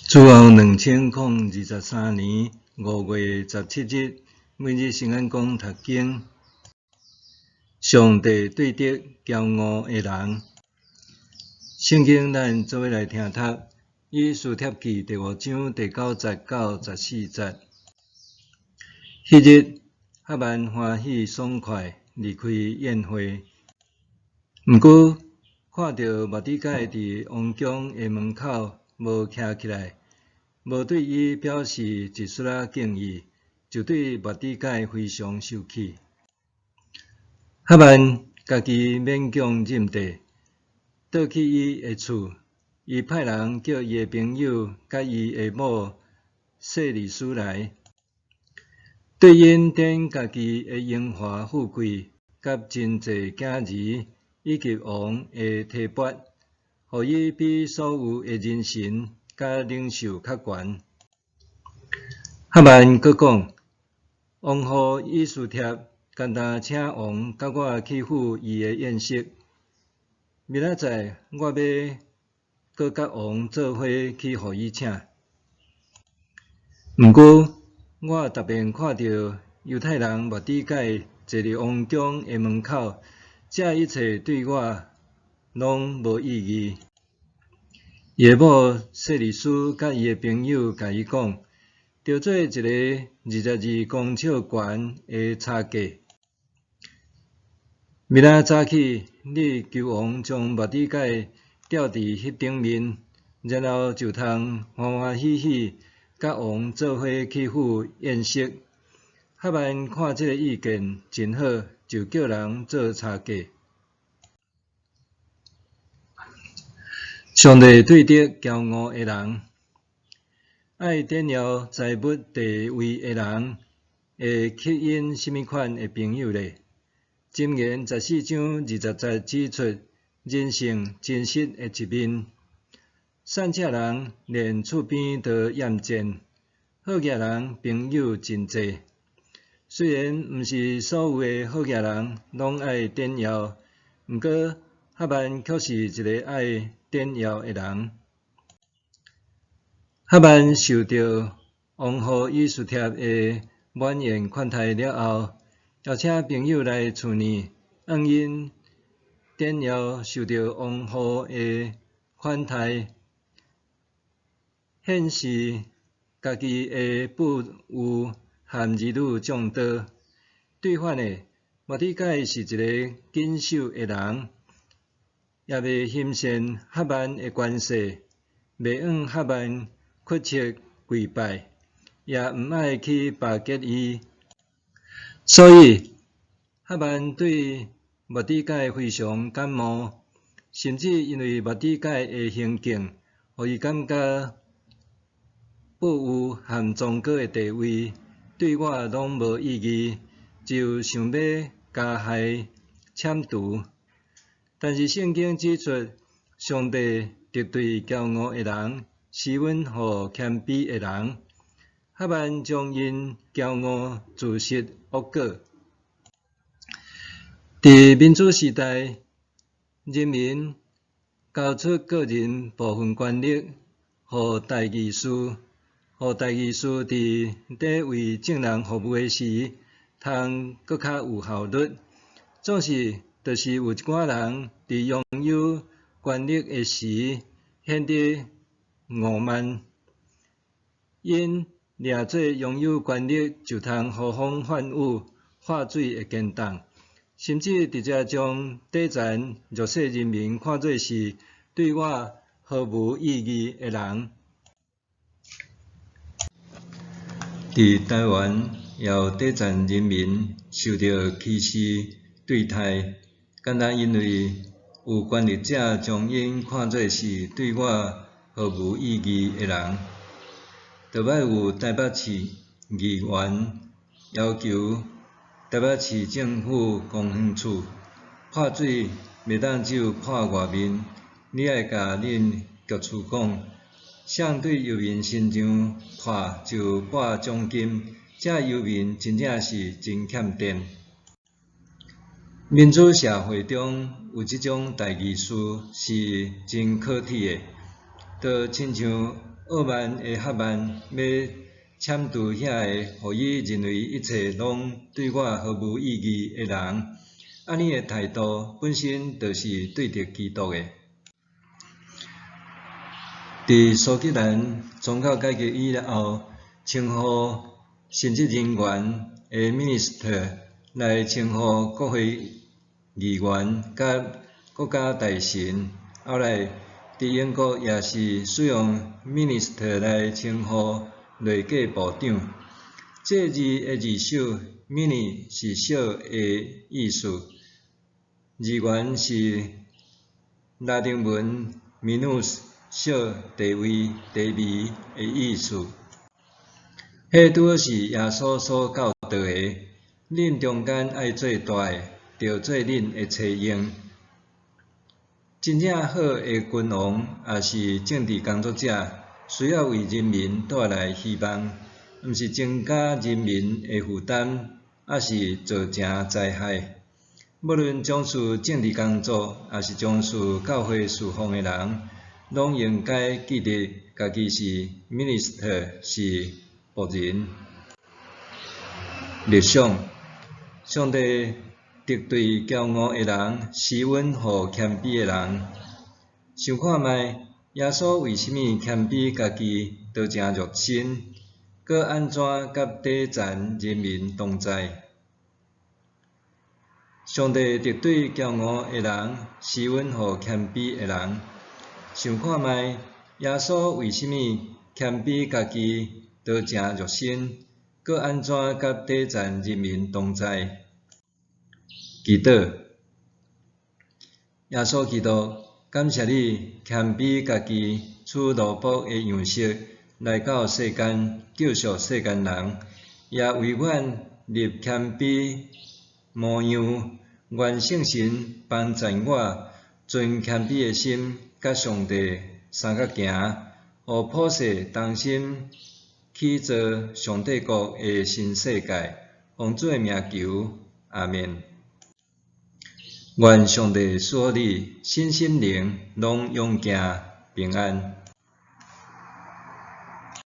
主後2023年5月17日，每日聖安講讀經。上帝對敵驕傲的人。聖經咱做伙來聽讀，以斯帖記第五章第九節到十四節。彼日，哈曼歡喜爽快離開宴會，毋過看著末底改佇王宮的門口無徛起來，無對伊表示一絲仔敬意，就對末底改非常生氣。哈曼家己勉強認地，倒去伊的厝，伊派人叫伊的朋友佮伊的某細利斯來，對𪜶典家己的榮華富貴，佮真濟囝兒，以及王的提拔，予伊比所有的人臣佮領袖較懸。哈曼閣講：王后以斯帖干焦請王佮我去赴伊的宴席，明仔載我欲閣佮王做伙去予伊請。毋過，我逐遍看著猶太人末底改坐佇王宮的門口，這一切對我攏無意義。伊的某細利斯佮伊的朋友共伊講，著做一個22公尺懸的柴架。明仔早起，你求王將末底改吊佇彼頂面，然後就通歡歡喜喜佮王做伙去赴宴席。哈曼看這个意見真好，就叫人做柴架。上帝對敵驕傲的人，愛炫耀財物地位的人，會吸引啥物款的朋友呢？箴言14章20節指出人性真實的一面。散赤人連厝邊都厭戰，好額人朋友真濟。雖然毋是所有的好額人攏愛炫耀，毋過哈曼卻是一个愛炫耀的人。哈曼受著王后以斯帖的滿宴款待了後，邀請朋友來厝內，向𪜶炫耀受著王后的款待，顯示家己的富有和兒女眾多。對反的，末底改是一个謹守的人，也袂欣羨哈曼的權勢，袂向哈曼屈膝跪拜，也毋愛去巴結伊。所以，哈曼對末底改非常感冒，甚至因為末底改的行徑，予伊感覺富有和崇高的地位對我攏無意義，就想欲加害攕除。但是聖經指出，上帝敵對驕傲的人，施恩予謙卑的人。哈曼將𪜶驕傲自食惡果。佇民主時代，人民交出個人部分權力，予代議士，予代議士佇咧為眾人服務的時，通閣較有效率。總是，就是有一寡人佇擁有權力的時，顯得傲慢，𪜶掠做擁有權力就通呼風喚雨、喝水的肩擔，甚至直接將底層弱勢人民看做是對我毫無意義的人。佇台灣，也有底層人民受著歧視對待，干焦因為有權力者將𪜶看做是對我毫無意義的人。就捌有台北市議員要求台北市政府公園處潑水袂當只有潑外面，你愛共恁局處講，誰對遊民身上潑就撥獎金，這遊民真正是真欠電。民主社會中有這種代議士是真可恥的，就親像傲慢的合慢，欲攕除遐个，予伊認為一切攏對我毫無意義的人，按呢的態度本身就是對敵基督的。佇蘇格蘭宗教改革以後，稱呼神職人員的 minister 來稱呼國會議員佮國家大臣。後來，佇英國也是使用 minister 來稱呼內閣部長。這字的字首 mini 是小的意思，字源是拉丁文 minus 小、低位、低微的意思。彼拄好是耶穌所教導的：恁中間愛做大的，著做恁的差役。真正好的君王，抑是政治工作者，需要為人民帶來希望，毋是增加人民的負擔，抑是造成災害。無論從事政治工作，抑是從事教會事奉的人，攏應該記得家己是 minister，是僕人。默想，上帝敵對驕傲的人，施恩予謙卑的人。想看覓，耶穌為啥物謙卑家己，道成肉身，閣按怎佮底層人民同在？上帝敵對驕傲的人，施恩予謙卑的人。想看覓，耶穌為啥物謙卑家己，道成肉身，閣按怎佮底層人民同在？祈禱，耶穌基督，感謝你謙卑家己，取奴僕的樣式來到世間，救贖世間人，也為阮立謙卑模樣。願聖神幫助我，存謙卑的心，佮上帝相佮行，予普世同心起造上帝國的新世界。奉主的名求，阿們。願上帝賜福你，身心靈攏勇健平安。